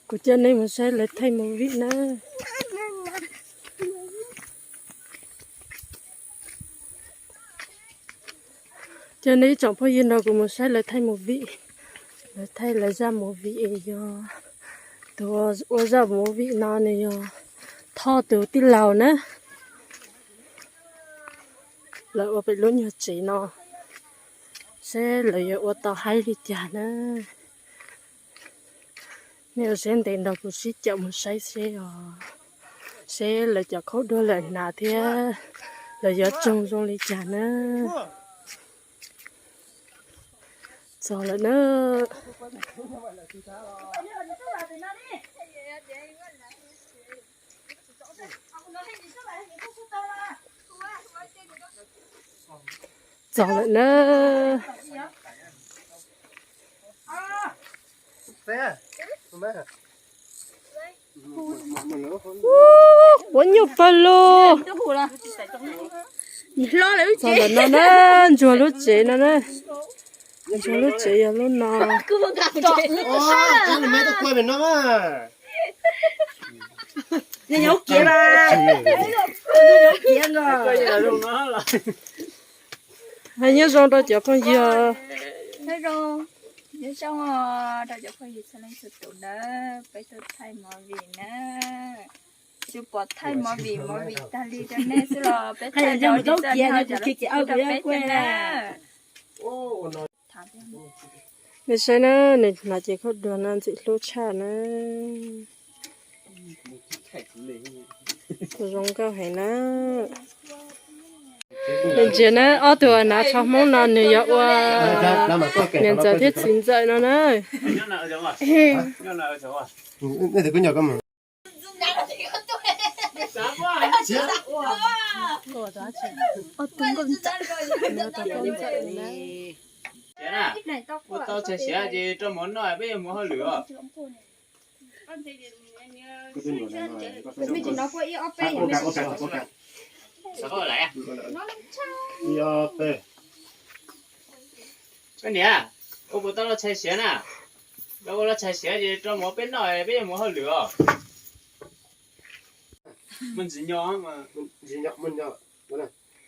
Kuv coj nej mus saib lawv thaij movie na. Coj nej ib tsoom phooj ywg nrog kuv mus saib lawv thaij movie. Lawv thaij lawv zaj movie es yog tus ua zaj movie no nws yog Thoj tus tij laug na. Lawv ua pem lub nyuag tsev no, seb lawv yuav ua tau haib li cas na. Nej ua siab ntev nrog kuv sib caum mus saib seb os, seb lawv cov khaub dua lawm hnav thiab lawv yuav tsoog zoo li cas na. Txog lawm na. Txog lawm na. Quav nyuj pawg lug. Txog ntawm no na, ntsuag lub tsev no na. Ntsuag lub tsev yog lub no. Hais nyob zoo rau cov phooj ywg. Nyob zoo, nyob zoo rau cov phooj ywg txhua leej txhua tus na, peb tuaj thaij movie na. Tsis pom thaij movie, movie tag li rau nej xwb los peb thaij rau peb thiab na. Nej saib na, nws hnav cev khaub dua no ntxim hlub tshaj na. Zoo nkauj heev na. Ntsia na, ob tug hnav tsho Hmoob no nws yog ua niam ntxawm thiab txiv ntxawm no na. Ua tau tshais siav ces rau mov noj peb yuav mus hauj lwm os. Koj niam, ua puas tau los tshais siav na? Los ua los tshais siav ces rau mov peb noj peb yuav mus hauj lwm os. Muaj ntsis nyo, ntsis nyo, muaj nyo.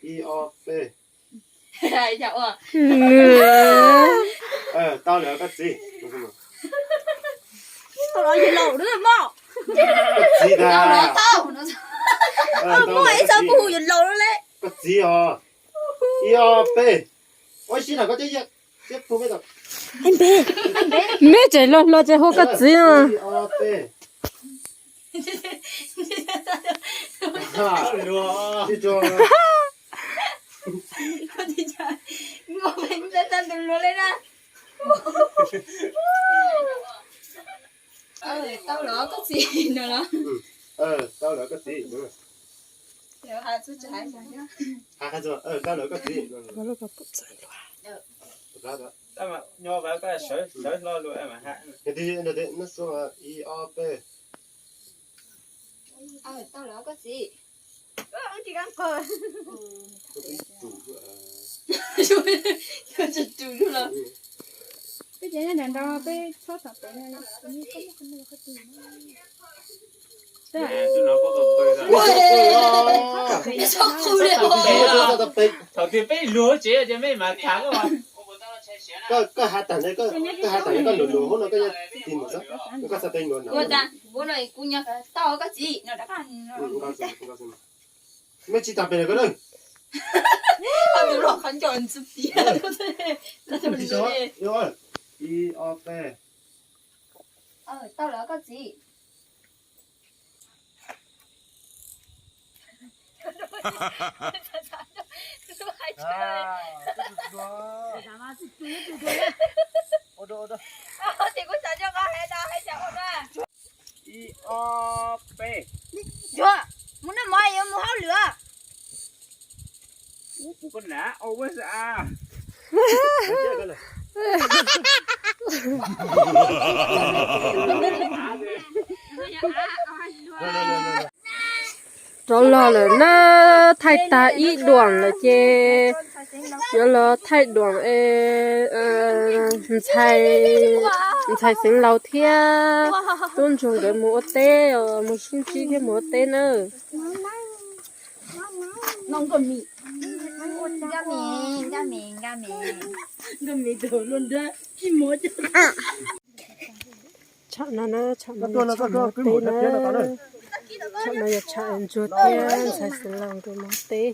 Ib ob peb. Tau lawm koj txiv. Txiv tas. Muaj ib txoj kuj hu yus laus lawm le. Koj txiv os. Ib ob peb. Ua si na koj. Meb tseem hluas hluas tseem hu koj txiv no. Tau lawm koj txiv no los? Tau lawm koj txiv. Tau lawm koj txiv. Nyob koj sawv hlo lus mas ha. Ib ob peb. Tau lawm koj txiv. Peb ces nyob nram no peb txhob tom pem no. Thaum twg peb luag tsev ces mej mam tham. Koj has tas ne, koj has tas ne, koj luag luag hauv no koj yuav tig mus xwb, koj txhais tes luag no. Mej tsis tas pem lawm koj na. Ib ob peb. Tau lawm koj txiv. Ib ob peb. Yuav mus noj mov yuav mus hauj lwm. Rov los lawm na, thaij tag ib duam lawm ces Yuav los thaij duam es ntxhais, ntxhais Xeev Laus thiab tub ntsuag nkawd mus ua teb os, mus sib ntsib thiab mus ua teb nawb. Tsham no na, tsham no yog tsham mus teb na. Tsham no yog tsham ntsuag thiab ntxhais Xeev Laus nkawd mus teb.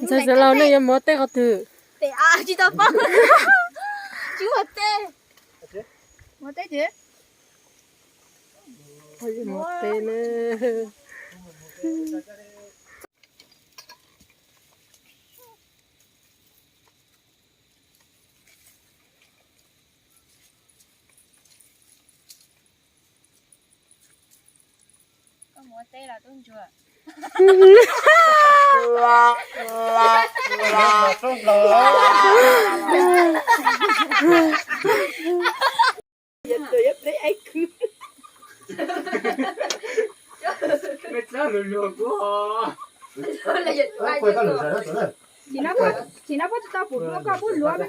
Ntxhais Xeev Laus, nej yuav mus teb qhov twg? Tsis tau paub. Tsis mus teb. Mus teb ces. Mus teb na. Koj mus teb los tub ntsuag? Tsis no puas tsis tau pum dua koj pub luav.